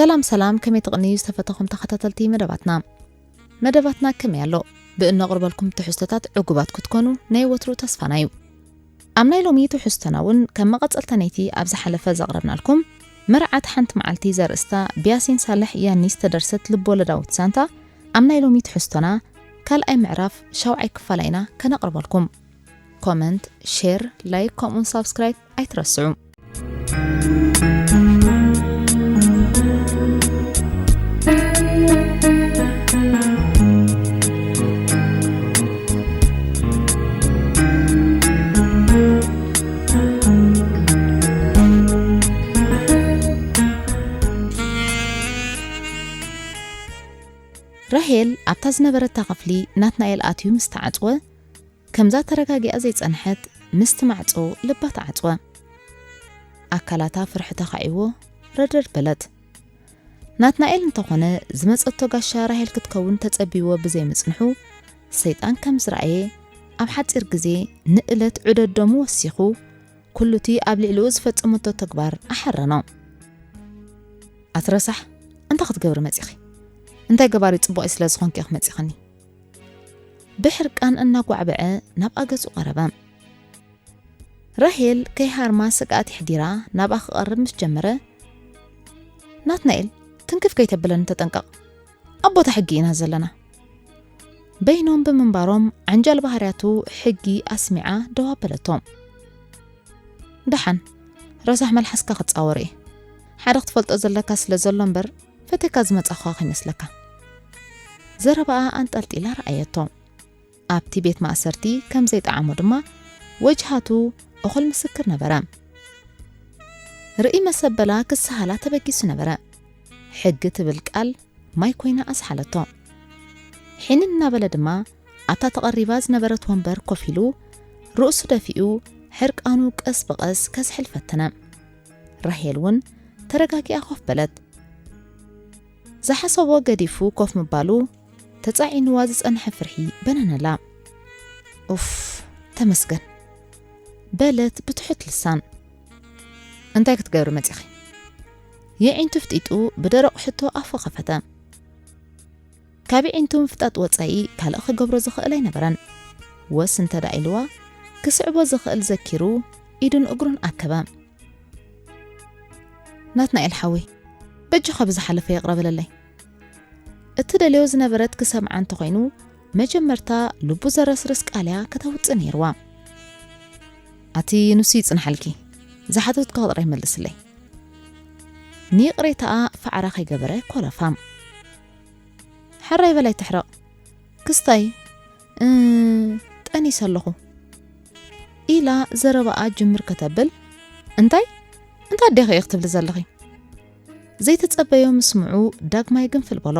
ሰላም ሰላም፣ ከመይ ትቕንዩ ዝተፈተኹም ተኸታተልቲ መደባትና? መደባትና ከመይ ኣሎ? ብእነቕርበልኩም ትሕዝቶታት ዕጉባት ክትኮኑ ናይ ወትሩ ተስፋና እዩ። ኣብ ናይ ሎሚ ትሕዝቶና እውን ከም መቐጸልታ ናይቲ ኣብ ዝሓለፈ ዘቕረብናልኩም መርዓት ሓንቲ መዓልቲ ዘርእስታ ብያሲን ሳልሕ ያኒ ዝተደርሰት ልብወለዳዊት ዛንታ ኣብ ናይ ሎሚ ትሕዝቶና ካልኣይ ምዕራፍ ሻውዓይ ክፋላ ኢና ከነቕርበልኩም። ኮመንት፣ ሼር፣ ላይክ ከምኡን ሳብስክራይብ ኣይትረስዑ። ራሄል ኣብታ ዝነበረታ ክፍሊ ናትናኤል ኣትዩ ምስ ተዓጽወ፣ ከምዛ ተረጋጊኣ ዘይጸንሐት ምስቲ ማዕጾ ልባ ተዓጽወ። ኣካላታ ፍርሒ ተኻዒዎ ረደድ በለት። ናትናኤል እንተኾነ ዝመጸቶ ጋሻ ራሄል ክትከውን ተጸቢዎ ብዘይምጽንሑ ሰይጣን ከም ዝረኣየ ኣብ ሓጺር ግዜ ንእለት ዕደዶሙ ወሲኹ ኩሉቲ ኣብ ልዕሊኡ ዝፈጸመቶ ተግባር ኣሓረኖ። ኣትረሳሕ እንታይ ክትገብሪ መጺኺ? እንታይ ገባሪ ጽቡቕ ስለ ዝኾንኪ ኢኺ መጺኽኒ? ብሕርቃን እናጓዕበዐ ናብ ኣገጹ ቀረበ። ራሄል ከይሃርማ ስግኣት ይሕዲራ ናብኣ ክቐርብ ምስ ጀመረ፣ ናትናኤል ትንክፍ ከይተብለኒ ተጠንቀቕ፣ ኣብ ቦታ ሕጊ ኢና ዘለና። በይኖም ብምንባሮም ዓንጃል ባህርያቱ ሕጊ ኣስሚዓ ደው ኣበለቶ። ደሓን ረሳሕ መልሓስካ ክጻወር እየ። ሓደ ክትፈልጦ ዘለካ ስለ ዘሎ እምበር ፈቴካ ዝመጻኹኻ ከይመስለካ። ዘረባኣ ኣንጠልጢላ ረኣየቶ። ኣብቲ ቤት ማእሰርቲ ከም ዘይጠዓሞ ድማ ወጅሃቱ እኹል ምስክር ነበረ። ርእይ መሰበላ ክሰሃላ ተበጊሱ ነበረ። ሕጊ ትብል ቃል ማይ ኮይና ኣስሓለቶ። ሕንን እናበለ ድማ ኣብታ ተቐሪባ ዝነበረት ወንበር ኮፍ ኢሉ ርእሱ ደፊኡ ሕርቃኑ ቀስ ብቐስ ከዝሕል ፈተነ። ራሄል እውን ተረጋጊኣ ኮፍ በለት። ዝሓሰቦ ገዲፉ ኮፍ ምባሉ ተጻዒንዋ ዝጸንሐ ፍርሒ በነነላ። ኡፍ፣ ተመስገን በለት ብትሑት ልሳን። እንታይ ክትገብሪ መጺኺ? የዒንቱ ፍጢጡ ብደረቕ ሕቶ ኣፉ ከፈተ። ካብ የዒንቱ ምፍጣጥ ወጻኢ ካልእ ክገብሮ ዝኽእል ኣይነበረን። ወስ እንተ ደኣ ኢልዋ ክስዕቦ ዝኽእል ዘኪሩ ኢዱን እግሩን ኣከበ። ናትናኤል ሓወይ፣ በጃኻ ብዝሓለፈ ይቕረ በለለይ። እትደልዮ ዝነበረት ክሰምዓ እንተኾይኑ መጀመርታ ልቡ ዘረስርስ ቃልያ ከተውጽእ ነይርዋ። ኣቲ ንሱ ይጽንሓልኪ፣ ዝሓተትኩ ጥራይ መልስለይ። ንይቕሬታኣ ፋዕራ ከይገበረ ኮለፋ። ሕራይ በላይ ትሕረቕ። ክስታይ፣ እ፣ ጠኒሰ ኣለኹ። ኢላ ዘረባኣ ጅምር ከተብል፣ እንታይ? እንታይ ኣዴኺ ኢኺ ክትብሊ ዘለኺ? ዘይተጸበዮ ምስምዑ ዳግማይ ግንፍል በሎ።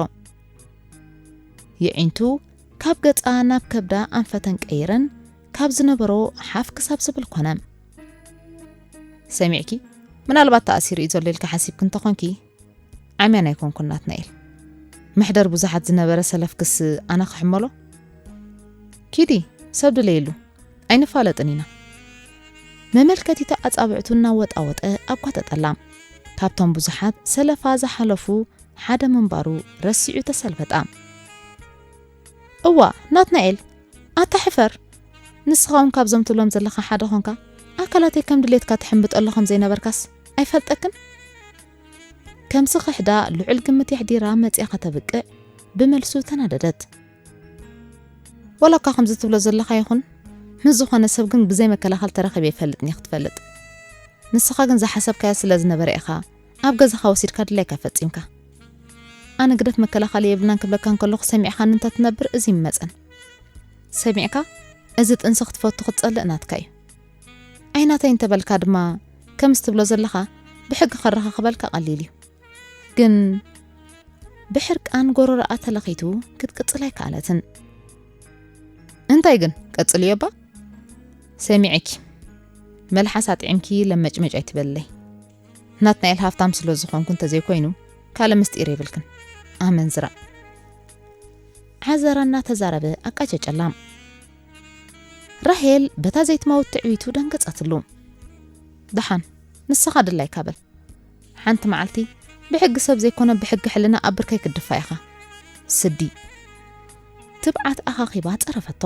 የዒንቱ ካብ ገጻ ናብ ከብዳ ኣንፈተን ቀይረን ካብ ዝነበሮ ሓፍ ክሳብ ዝብል ኮነ። ሰሚዕኪ? ምናልባት ተኣሲሩ እዩ ዘሎ ኢልካ ሓሲብኪ እንተኾንኪ፣ ዓምያን ኣይኮንኩን ናትናኤል። መሕደር ብዙሓት ዝነበረ ሰለፍክስ ኣነ ክሕመሎ? ኪዲ፣ ሰብ ድለይሉ፣ ኣይንፋለጥን ኢና። መመልከቲታ ኣጻብዕቱ እናወጣወጠ ኣጓጠጠላ። ካብቶም ብዙሓት ሰለፋ ዝሓለፉ ሓደ ምንባሩ ረሲዑ ተሰልበጣ። እዋ፣ ናትናኤል፣ ኣታ ሕፈር! ንስኻ እውን ካብዞም ትብሎም ዘለኻ ሓደ ኾንካ፣ ኣካላተይ ከም ድሌትካ ትሕምብጠሉ ከም ዘይነበርካስ ኣይፈልጠክን? ከምዚ ክሕዳ ልዑል ግምት የሕዲራ መጺኣ ከተብቅዕ ብመልሱ ተናደደት። ዋላ እኳ ከምዚ ትብሎ ዘለኻ ይኹን፣ ምስ ዝኾነ ሰብ ግን ብዘይ መከላኸል ተራኺበ ይፈልጥን እየ ክትፈልጥ። ንስኻ ግን ዝሓሰብካዮ ስለ ዝነበረ ኢኻ ኣብ ገዛኻ ወሲድካ ድላይካ ፈጺምካ። ኣነ ግደፍ መከላኸሊ የብልናን ክብለካ እንከለኹ ሰሚዕኻኒ እንተትነብር እዚ ይመጸን። ሰሚዕካ እዚ ጥንሲ ክትፈቱ ክትጸልእ ናትካ እዩ። ኣይናተይ እንተበልካ ድማ ከምዚ ትብሎ ዘለኻ ብሕጊ ከረኻኽበልካ ቀሊል እዩ። ግን ብሕርቃን ጎረሮኣ ተለኺቱ ክትቅጽል ኣይከኣለትን። እንታይ ግን ቀጽልዮ እባ። ሰሚዐኪ። መልሓስ ኣጥዒምኪ ለመጭመጭ ኣይትበልለይ። ናትናኤል ሃፍታም ስለ ዝኾንኩ እንተዘይኮይኑ ካልእ ምስጢር የብልክን። ኣመንዝራ። ዓዘራ እናተዛረበ ኣቃጨጨላ። ራሄል በታ ዘይትመውት ትዕቢቱ ደንገጸትሉ። ደሓን ንስኻ ድላይካ በል። ሓንቲ መዓልቲ ብሕጊ ሰብ ዘይኮነ ብሕጊ ሕልና ኣብ ብርከይ ክትድፋ ኢኻ። ስዲ። ትብዓት ኣኻኺባ ጸረፈቶ።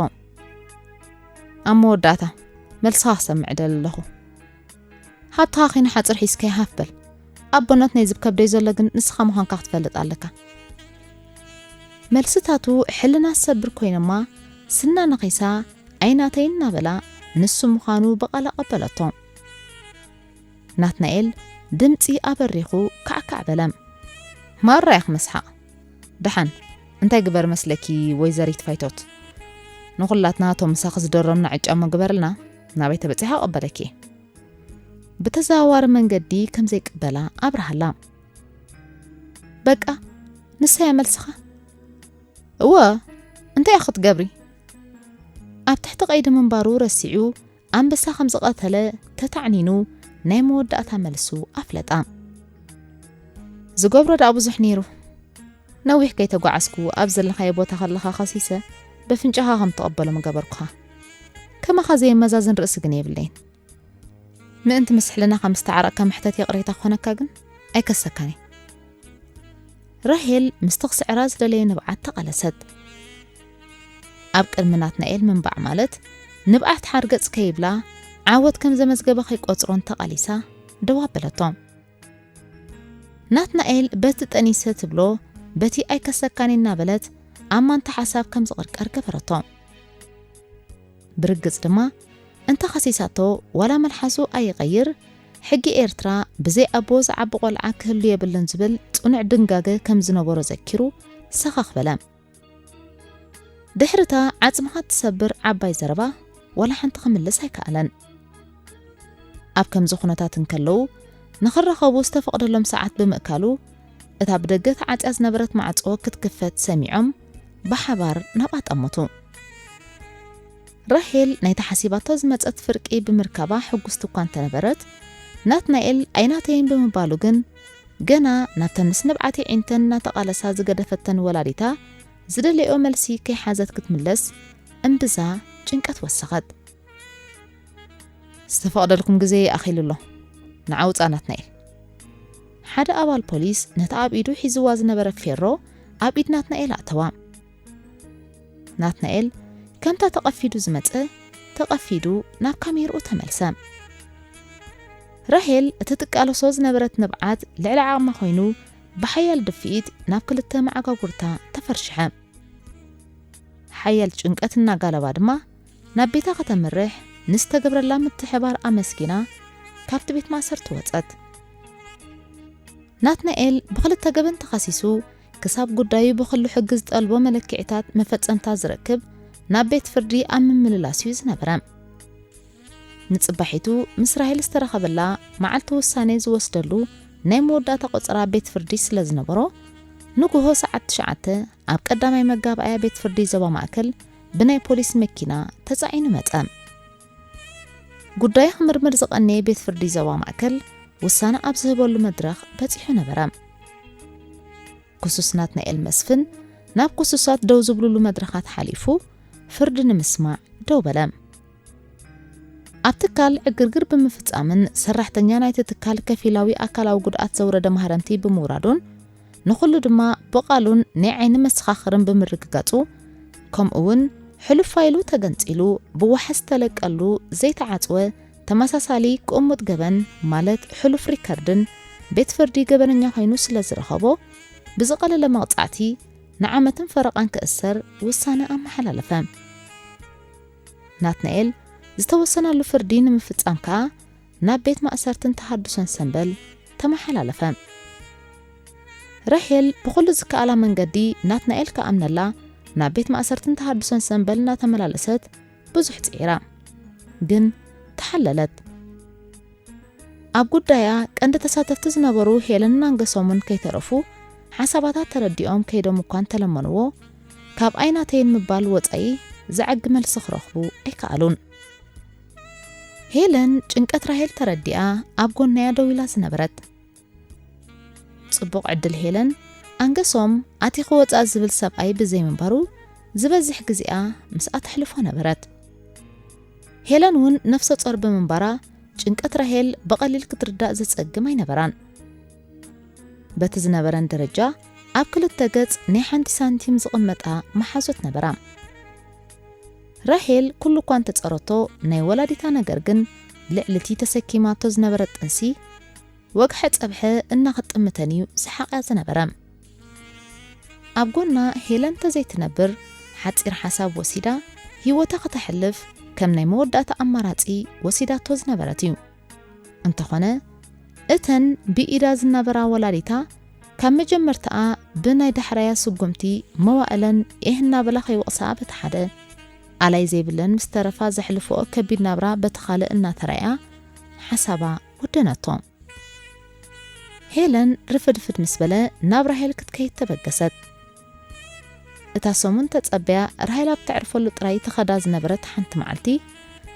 ኣብ መወዳእታ፣ መልስኻ ክሰምዕ ደሊ ኣለኹ። ሃብትኻ ኺነ ሓጽር ሒዝካዮ ሃፍ በል። ኣቦነት ናይ ዝብ ከብደይ ዘሎ ግን ንስኻ ምዃንካ ክትፈልጥ ኣለካ። መልስታቱ ሕልና ዝሰብር ኮይኖማ፣ ስና ነኺሳ፣ ኣይናተይ እናበላ፣ ንሱ ምዃኑ ብቓል ኣቐበለቶ። ናትናኤል ድምጺ ኣበሪኹ ካዕካዕ በለ። ማራ ኢኺ መስሓቕ። ደሓን፣ እንታይ ግበር መስለኪ ወይዘሪት ፋይቶት? ንኹላትና እቶም ምሳኺ ዝደረምና ዕጫ እሞ ግበርልና፣ ናበይ ተበጺሓ እቕበለኪ። ብተዘዋዋሪ መንገዲ ከም ዘይቅበላ ኣብርሃላ። በቃ፣ ንሳ እያ መልስኻ? እወ፣ እንታይ ኢኺ ክትገብሪ? ኣብ ትሕቲ ቀይዲ ምንባሩ ረሲዑ፣ ኣንበሳ ከም ዝቐተለ ተታዕኒኑ ናይ መወዳእታ መልሱ ኣፍለጣ። ዝገብሮ ደኣ ብዙሕ ነይሩ። ነዊሕ ከይተጓዓዝኩ ኣብ ዘለኻዮ ቦታ ከለኻ ከሲሰ በፍንጫኻ ከም ትቐበሎ ምገበርኩኻ። ከማኻ ዘየመዛዝን ርእሲ ግን የብለይን። ምእንቲ ምስ ሕልና ከም ዝተዓረቕካ መሕተት ይቕሬታ ክኾነካ ግን ኣይከሰካን እየ። ራሄል ምስቲ ክስዕራ ዝደለየ ንብዓት ተቓለሰት። ኣብ ቅድሚ ናትናኤል ምንባዕ ማለት ንብዓት ሓርገጽ ከይብላ ዓወት ከም ዘመዝገበ ከይቆጽሮን ተቓሊሳ ደው ኣበለቶ። ናትናኤል በቲ ጠኒሰ ትብሎ በቲ ኣይከሰካን እናበለት ኣማንታ ሓሳብ ከም ዝቕርቀር ገበረቶ። ብርግጽ ድማ እንተ ኸሲሳቶ ዋላ መልሓሱ ኣይቐይር፣ ሕጊ ኤርትራ ብዘይ ኣቦ ዝዓቢ ቆልዓ ክህሉ የብልን ዝብል ጽኑዕ ድንጋገ ከም ዝነበሮ ዘኪሩ ሰኸኽ በለ። ድሕርታ ዓጽምኻ ትሰብር ዓባይ ዘረባ ዋላ ሓንቲ ክምልስ ኣይከኣለን። ኣብ ከምዚ ኩነታት እንከለዉ ንኽራኸቡ ዝተፈቕደሎም ሰዓት ብምእካሉ እታ ብደገ ተዓጽያ ዝነበረት ማዕጾ ክትክፈት ሰሚዖም ብሓባር ናብኣ ጠመቱ። ራሄል ናይታ ሓሲባቶ ዝመጸት ፍርቂ ብምርካባ ሕጉስቲ እኳ እንተነበረት፣ ናትናኤል ኣይናተይን ብምባሉ ግን ገና ናብተን ምስ ንብዓት የዒንተን እናተቓለሳ ዝገደፈተን ወላዲታ ዝደለዮ መልሲ ከይሓዘት ክትምለስ እምብዛ ጭንቀት ወሰኸት። ዝተፈቕደልኩም ግዜ ኣኺሉ ኣሎ። ንዓ ውጻእ ናትናኤል። ሓደ ኣባል ፖሊስ ነታ ኣብ ኢዱ ሒዝዋ ዝነበረ ፌሮ ኣብ ኢድ ናትናኤል ኣእተዋ። ናትናኤል ከምታ ተቐፊዱ ዝመጸ ተቐፊዱ ናብ ካሜርኡ ተመልሰ። ራሄል እቲ ትቃለሶ ዝነበረት ንብዓት ልዕሊ ዓቕማ ኮይኑ ብሓያል ድፍኢት ናብ ክልተ መዓጋጉርታ ተፈርሽሐ። ሓያል ጭንቀት እናጋለባ ድማ ናብ ቤታ ከተምርሕ ንዝተገብረላ ምትሕባር ኣመስጊና ካብቲ ቤት ማእሰርቲ ወጸት። ናትናኤል ብኽልተ ገበን ተኸሲሱ ክሳብ ጉዳዩ ብኽሉ ሕጊ ዝጠልቦ መለክዒታት መፈጸምታ ዝረክብ ናብ ቤት ፍርዲ ኣብ ምምልላስ እዩ ዝነበረ። ንጽባሒቱ ምስ ራሄል ዝተረኸበላ መዓልቲ ውሳኔ ዝወስደሉ ናይ መወዳእታ ቆጸራ ቤት ፍርዲ ስለ ዝነበሮ፣ ንግሆ ሰዓት ትሽዓተ ኣብ ቀዳማይ መጋባእያ ቤት ፍርዲ ዞባ ማእከል ብናይ ፖሊስ መኪና ተጻዒኑ መጸ። ጉዳዩ ክምርምር ዝቐነየ ቤት ፍርዲ ዞባ ማእከል ውሳነ ኣብ ዝህበሉ መድረኽ በጺሑ ነበረ። ክሱስ ናትናኤል መስፍን ናብ ክሱሳት ደው ዝብሉሉ መድረኻት ሓሊፉ ፍርዲ ንምስማዕ ደው በለ። ኣብ ትካል ዕግርግር ብምፍጻምን ሰራሕተኛ ናይቲ ትካል ከፊላዊ ኣካላዊ ጉድኣት ዘውረደ ማህረምቲ ብምውራዱን ንኹሉ ድማ ብቓሉን ናይ ዓይኒ መሰኻኽርን ብምርግጋጹ፣ ከምኡ እውን ሕሉፍ ፋይሉ ተገንጺሉ ብዋሕስ ዝተለቀሉ ዘይተዓጽወ ተመሳሳሊ ቅሙጥ ገበን ማለት ሕሉፍ ሪከርድን ቤት ፍርዲ ገበነኛ ኮይኑ ስለ ዝረኸቦ ብዝቐለለ መቕጻዕቲ ንዓመትን ፈረቓን ክእሰር ውሳነ ኣመሓላለፈ። ናትናኤል ዝተወሰነሉ ፍርዲ ንምፍጻም ከኣ ናብ ቤት ማእሰርትን ተሃድሶን ሰምበል ተመሓላለፈ። ራሄል ብኹሉ ዝከኣላ መንገዲ ናትናኤል ክኣምነላ ናብ ቤት ማእሰርትን ተሃድሶን ሰምበል እናተመላለሰት ብዙሕ ጽዒራ፣ ግን ተሓለለት። ኣብ ጉዳያ ቀንዲ ተሳተፍቲ ዝነበሩ ሄለንን ኣንገሶምን ከይተረፉ ሓሳባታ ተረዲኦም ከይዶም እኳ እንተለመንዎ፣ ካብ ኣይናተይን ምባል ወጻኢ ዘዕጊ መልሲ ክረኽቡ ኣይከኣሉን። ሄለን ጭንቀት ራሄል ተረዲኣ ኣብ ጎናያ ደው ኢላ ዝነበረት። ጽቡቕ ዕድል ሄለን ኣንገሶም ኣቲኺ ወጻእ ዝብል ሰብኣይ ብዘይምንባሩ ዝበዝሕ ግዜኣ ምስኣ ተሕልፎ ነበረት። ሄለን እውን ነፍሰ ጾር ብምንባራ ጭንቀት ራሄል ብቐሊል ክትርዳእ ዘጸግም ኣይነበራን። በቲ ዝነበረን ደረጃ ኣብ ክልተ ገጽ ናይ ሓንቲ ሳንቲም ዝቕመጣ መሓዞት ነበራ። ራሄል ኩሉ እኳ እንተጸረቶ፣ ናይ ወላዲታ ነገር ግን ልዕሊ እቲ ተሰኪማቶ ዝነበረት ጥንሲ ወግሐ ጸብሐ እናኸጠመተን እዩ ዝሓቕያ ዝነበረ። ኣብ ጎና ሄለን ተዘይትነብር ሓጺር ሓሳብ ወሲዳ ህይወታ ከተሕልፍ ከም ናይ መወዳእታ ኣማራጺ ወሲዳቶ ዝነበረት እዩ። እንተኾነ እተን ብኢዳ ዝናበራ ወላዲታ ካብ መጀመርታኣ ብናይ ዳሕራያ ስጉምቲ መዋእለን ኤህ እናበላ ከይወቕሳ በቲ ሓደ፣ ኣላይ ዘይብለን ምስ ተረፋ ዘሕልፍኦ ከቢድ ናብራ በቲ ካልእ እናተራእያ ሓሳባ ወደነቶ። ሄለን ርፍድፍድ ምስ በለ ናብ ራሄል ክትከይድ ተበገሰት። እታ ሰሙን ተጸብያ ራሄል ኣብ ተዕርፈሉ ጥራይ ትኸዳ ዝነበረት ሓንቲ መዓልቲ፣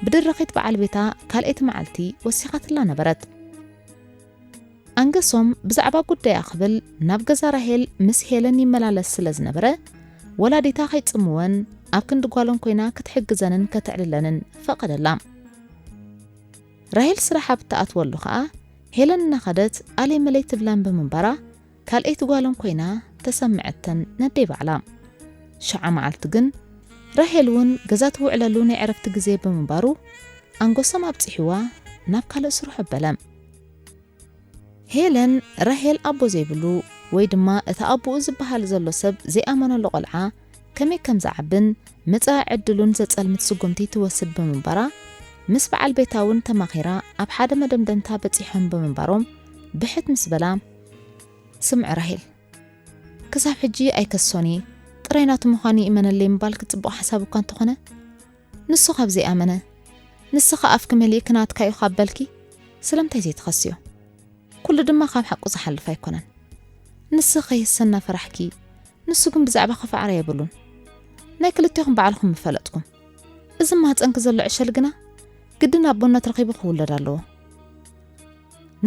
ብድርኺት በዓል ቤታ ካልኣይቲ መዓልቲ ወሲኻትላ ነበረት። ኣንገሶም ብዛዕባ ጉዳያ ክብል ናብ ገዛ ራሄል ምስ ሄለን ይመላለስ ስለ ዝነበረ፣ ወላዲታ ከይጽምወን ኣብ ክንዲ ጓሎም ኮይና ክትሕግዘንን ከተዕልለንን ፈቐደላ። ራሄል ስራሕ ኣብ እትኣትወሉ ኸኣ፣ ሄለን እናኸደት ኣለይ መለይ ትብለን ብምንባራ፣ ካልኣይቲ ጓሎም ኮይና ተሰምዐተን ነደይ ባዕላ። ሽዓ መዓልቲ ግን፣ ራሄል እውን ገዛ ትውዕለሉ ናይ ዕረፍቲ ግዜ ብምንባሩ፣ ኣንገሶም ኣብጺሕዋ ናብ ካልእ ስርሑ ኣበለ። ሄለን፣ ራሄል ኣቦ ዘይብሉ ወይ ድማ እቲ ኣቦኡ ዝበሃል ዘሎ ሰብ ዘይኣመነሉ ቆልዓ ከመይ ከም ዝዓብን መጻኢ ዕድሉን ዘጸልምት ስጉምቲ ትወስድ ብምንባራ፣ ምስ በዓል ቤታ እውን ተማኺራ ኣብ ሓደ መደምደምታ በጺሖም ብምንባሮም፣ ብሕት ምስ በላ፣ ስምዒ ራሄል፣ ክሳብ ሕጂ ኣይከሶን እየ፣ ጥራይ ናቱ ምዃኑ ይእመነለይ ምባልኪ ጽቡቕ ሓሳብ እኳ እንተኾነ፣ ንሱ ካብ ዘይኣመነ፣ ንስኺ ኣፍኪ መሊእኪ ናትካ እዩ ካብ በልኪ፣ ስለምንታይ ዘይትኸስዮ? ኩሉ ድማ ካብ ሓቁ ዝሓልፍ ኣይኮነን። ንስኺ ከይህሰ እናፈራሕኪ፣ ንሱ ግን ብዛዕባኺ ፋዕራ የብሉን። ናይ ክልቴኹም ባዕልኹም ምፈለጥኩም። እዚ ማህፀንኪ ዘሎ ዕሸል ግና ግድን ኣቦነት ረኺቡ ክውለድ ኣለዎ።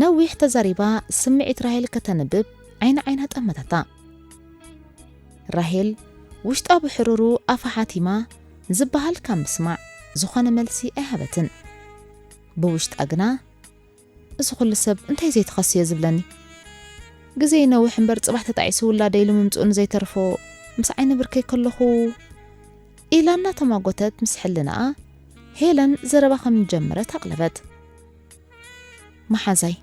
ነዊሕ ተዛሪባ ስምዒት ራሄል ከተንብብ ዓይኒ ዓይና ጠመተታ። ራሄል ውሽጣ ብሕሩሩ ኣፋ ሓቲማ ዝበሃል ካብ ምስማዕ ዝኾነ መልሲ ኣይሃበትን። ብውሽጣ ግና፣ እዚ ኩሉ ሰብ እንታይ ዘይተኸስዮ ዝብለኒ? ግዜ ይነውሕ እምበር ጽባሕ ተጣዒሱ ውላደ ኢሉ ምምጽኡ ንዘይተርፎ ምስ ዓይኒ ብርከይ ከለኹ ኢላ እናተማጎተት ምስ ሕልናኣ ሄለን ዘረባ ከም ጀመረት ኣቕለበት። መሓዛይ፣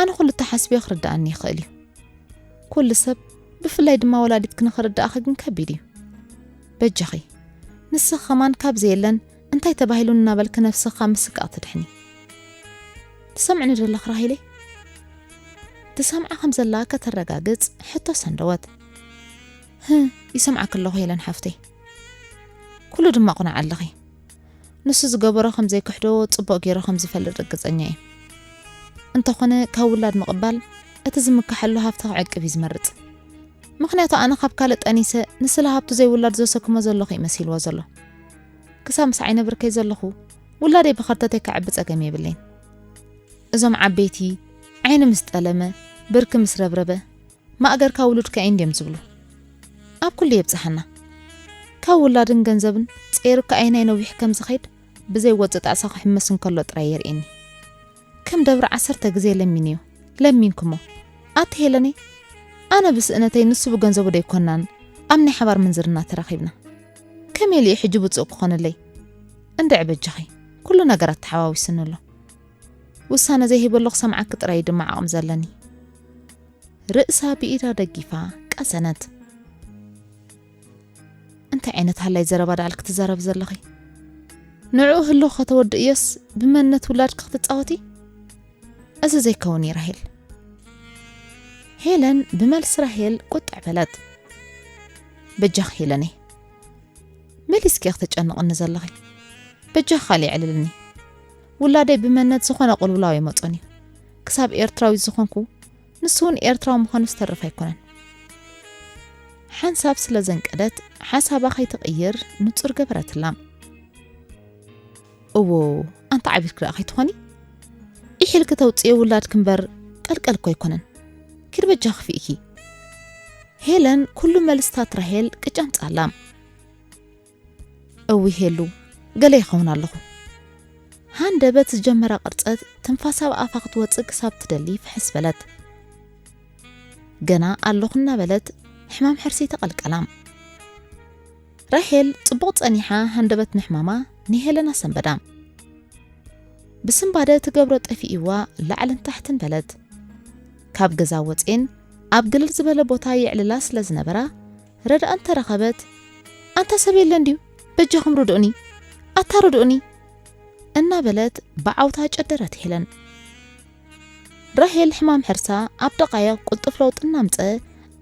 ኣነ ኩሉ ተሓስብዮ ክርድኣኒ ይኽእል እዩ። ኩሉ ሰብ፣ ብፍላይ ድማ ወላዲትኪ ንኽርድኣኺ ግን ከቢድ እዩ። በጃኺ፣ ንስኺ ከማን ካብ ዘየለን እንታይ ተባሂሉ እናበልኪ ነብስኺ ካብ ምስቃቕ ትድሕኒ። ትሰምዕኒ ዶ ኣለኺ ራሂለይ? ትሰምዓ ከም ዘላ ከተረጋግጽ ሕቶ ሰንደወት። ህህ፣ ይሰምዓኪ ኣለኹ ሄለን ሓፍተይ። ኩሉ ድማ ቁኑዕ ኣለኺ። ንሱ ዝገበሮ ከም ዘይክሕዶ ጽቡቕ ገይሩ ከም ዝፈልጥ ርግጸኛ እየ። እንተኾነ ካብ ውላድ ምቕባል እቲ ዝምከሐሉ ሃብቲ ክዕቅብ እዩ ዝመርጽ። ምኽንያቱ ኣነ ካብ ካልእ ጠኒሰ ንስለ ሃብቱ ዘይውላድ ዘሰክሞ ዘለኹ እዩ መሲልዎ ዘሎ። ክሳብ ምስ ዓይነ ብርከይ ዘለኹ ውላደይ ብኸርተተይ ከዕቢ ጸገም የብለይን። እዞም ዓበይቲ ዓይኒ ምስ ጠለመ ብርኪ ምስ ረብረበ ማእገርካ ውሉድካ እዩ እንድዮም ዝብሉ። ኣብ ኩሉ የብጽሓና። ካብ ውላድን ገንዘብን ጸይሩካ ኣየናይ ነዊሕ ከም ዝኸይድ ብዘይ ወጽእ ጣዕሳ ክሕመስ እንከሎ ጥራይ የርእየኒ። ከም ደብሪ ዓሰርተ ግዜ ለሚንዮ ለሚንኩሞ። ኣቲ ሄለነይ፣ ኣነ ብስእነተይ ንሱ ብገንዘቡ ደይኮናን ኣብ ናይ ሓባር ምንዝርና ተራኺብና። ከመይ ኢሉ እዩ ሕጂ ብጹእ ክኾነለይ? እንድዒ በጃኺ፣ ኩሉ ነገራት ተሓዋዊስኒ ኣሎ። ውሳነ ዘይህበሎ ክሰምዓኪ ጥራይ እዩ ድማ ዓቕሚ ዘለኒ። ርእሳ ብኢዳ ደጊፋ ቀሰነት። እንታይ ዓይነት ሃላይ ዘረባ ደኣል ክትዛረቢ ዘለኺ? ንዕኡ ህልው ከተወድእዮስ ብመንነት ውላድኪ ክትጻወቲ? እዚ ዘይከውን እዩ ራሄል። ሄለን ብመልሲ ራሄል ቁጥዕ በለት። በጃኺ ሄለነይ፣ መሊስኪ ኢኺ ተጨንቕኒ ዘለኺ። በጃኺ ካልእ የዕልልኒ። ውላደይ ብመንነት ዝኾነ ቅልውላው ኣይመጾን እዩ። ክሳብ ኤርትራዊት ዝኾንኩ፣ ንሱ እውን ኤርትራዊ ምዃኑ ዝተርፍ ኣይኮነን። ሓንሳብ ስለ ዘንቀደት ሓሳባ ከይትቕይር ንጹር ገበረትላ። እዎ፣ ኣንታ ዓቢድኪ ደኣ ከይትኾኒ? ኢሒልኪ ተውጽዮ ውላድኪ እምበር ቀልቀል እኮ ኣይኮነን። ኪዲ በጃኺ ክፍኢኪ። ሄለን ኩሉ መልስታት ራሄል ቅጭ ኣምጻላ። እዊ ሄሉ፣ ገለ ይኸውን ኣለኹ። ሃንደበት ዝጀመራ ቅርጸት ትንፋሳ ብኣፋ ክትወጽእ ክሳብ ትደሊ ፍሕስ በለት። ገና ኣለኹ እናበለት ሕማም ሕርሲ ተቐልቀላ። ራሄል ጽቡቕ ጸኒሓ ሃንደበት ምሕማማ ንሄለን ኣሰንበዳ። ብስንባደ ትገብሮ ጠፊእዋ ላዕልን ታሕትን በለት። ካብ ገዛ ወጼን ኣብ ግልል ዝበለ ቦታ የዕልላ ስለ ዝነበራ ረድኣ እንተረኸበት፣ "ኣንታ ሰብ የለን ድዩ? በጃኹም ርድኡኒ፣ ኣታ ርድኡኒ!" እናበለት ብዓውታ ጨደረት ሄለን። ራሄል ሕማም ሕርሳ ኣብ ደቓይቕ ቅልጡፍ ለውጢ እናምጸ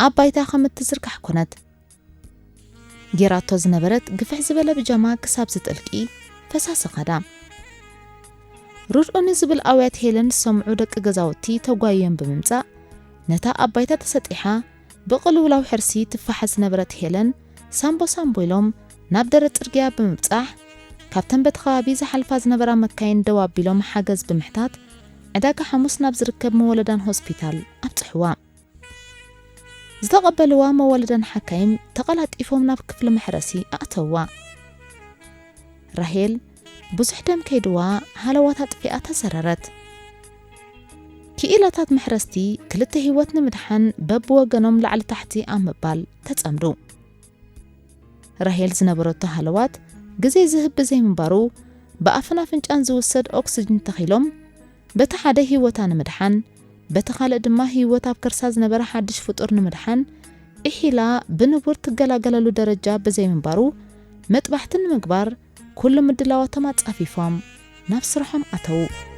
ኣብ ባይታ ከም እትዝርጋሕ ኮነት። ጌራቶ ዝነበረት ግፍሕ ዝበለ ብጃማ ክሳብ ዝጥልቂ ፈሳሲ ኸዳ። ርድኡኒ ዝብል ኣውያት ሄለን ዝሰምዑ ደቂ ገዛውቲ ተጓይዮም ብምምጻእ፣ ነታ ኣብ ባይታ ተሰጢሓ ብቕልውላው ሕርሲ ትፋሓስ ዝነበረት ሄለን ሳምቦ ሳምቦ ኢሎም ናብ ደረት ጽርግያ ብምብጻሕ፣ ካብተን በቲ ከባቢ ዝሓልፋ ዝነበራ መካይን ደው ኣቢሎም ሓገዝ ብምሕታት፣ ዕዳጋ ሓሙስ ናብ ዝርከብ መወለዳን ሆስፒታል ኣብጽሕዋ። ዝተቐበልዋ መወለዳን ሓካይም ተቐላጢፎም ናብ ክፍሊ መሕረሲ ኣእተውዋ። ራሄል ብዙሕ ደም ከይድዋ ሃለዋት ኣጥፊኣ ተዘረረት። ክኢላታት መሕረስቲ ክልተ ህይወት ንምድሓን በብወገኖም ላዕሊ ታሕቲ ኣብ ምባል ተጸምዱ። ራሄል ዝነበረቶ ሃለዋት ግዜ ዝህብ ብዘይምንባሩ፣ ብኣፍን ኣፍንጫን ዝውሰድ ኦክስጅን ተኺሎም፣ በቲ ሓደ ህይወታ ንምድሓን፣ በቲ ካልእ ድማ ህይወት ኣብ ከርሳ ዝነበረ ሓድሽ ፍጡር ንምድሓን፣ ኢሒላ ብንቡር ትገላገለሉ ደረጃ ብዘይምንባሩ፣ መጥባሕቲ ንምግባር ኩሉ ምድላዋቶም ኣጻፊፎም ናብ ስርሖም ኣተዉ።